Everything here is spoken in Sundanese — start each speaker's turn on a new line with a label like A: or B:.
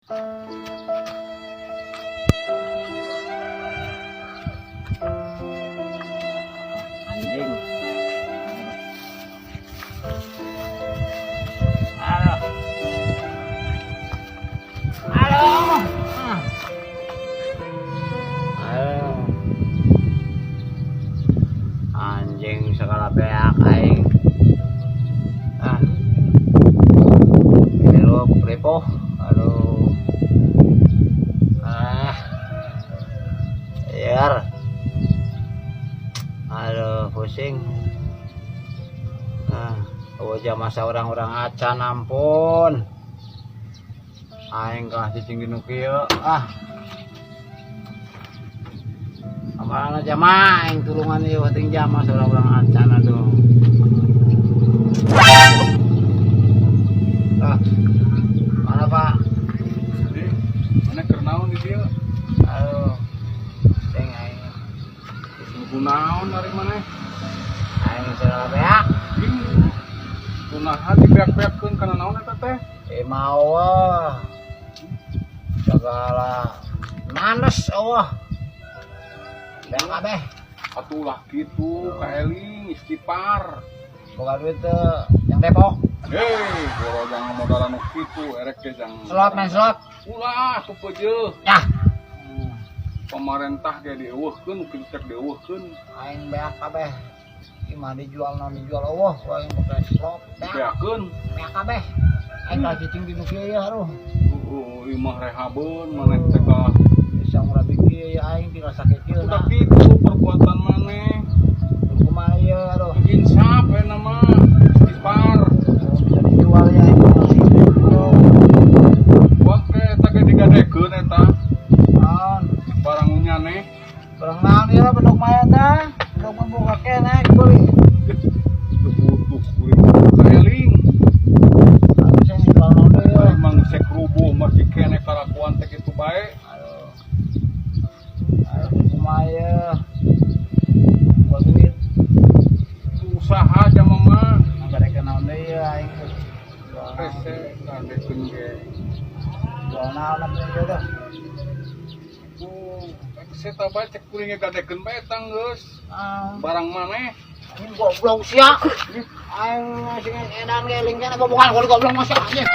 A: Anjing. Halo. Halo. Ah. Aduh. Anjing, segala beak aing. Ah. Hirup ripuh. Aduh. Ah. Liar. Aduh, pusing. Ah, wajah masa orang-orang acan, ampun. Aing kalah cicing di nu kieu. Ah. Kamana jama aing tulungan ieu penting jama orang-orang acan, aduh. Ah. Mana, Pak?
B: Eh, mana keur naon di dieu?
A: Aduh. Ceng aing.
B: Kunaon ari maneh?
A: Aing segala beak.
B: Ih, kunaha dibeak-beakkeun, kana naon eta teh?
A: Eh, mau ah. Segala nanes euweuh. Beak kabeh.
B: Atuh lah kitu, kaeling istighfar.
A: Boga duit teu yang Depok?
B: Hei, goro jangan modalan nu kitu, erek ge jang.
A: Slot, main slot.
B: Ulah atuh peujeuh.
A: Ya.
B: Pemerintah ge dieuweuhkeun, kitu cek dieuweuhkeun.
A: Aing beak kabeh. Imah dijual, naon dijual, euweuh ku aing make slot. Beak,
B: Beakeun.
A: Beak kabeh. Aing kalah cicing di nu kieu ya, aduh.
B: Heeh, imah rehabeun maneh teh kalah.
A: Bisa ngurang kieu ya aing tinggal sakit kieu.
B: Udah
A: Nah.
B: kitu perbuatan maneh.
A: Kumaha ieu, aduh.
B: Insaf we nama istighfar.
A: Oh, bisa dijual ya aing masih.
B: Buat ke eta ge digadekeun eta
A: Naon?
B: Barang nyane.
A: Barang naon ieu, bedog mayat teh? Bedog membuka keneh dibeli.
B: Teu butuh kuring kaeling.
A: Aduh, saya jual naon deui ieu?
B: Emang sek rubuh masih keneh kalakuan teh kitu bae.
A: Aduh. Aduh, kumaha ieu? Buat duit.
B: Usaha jama mah.
A: Ngabarekeun naon deui ieu aing? Jual naon?
B: Hese gadekeun ge.
A: Jual naon atuh ieu dah?
B: Tuh, hese ta bae cek kuring ge gadekeun bae eta geus.
A: Ah,
B: Barang maneh.
A: Anjing, goblok sia. Aing sing edan ge eling keneh bobogan goblok masih anjing.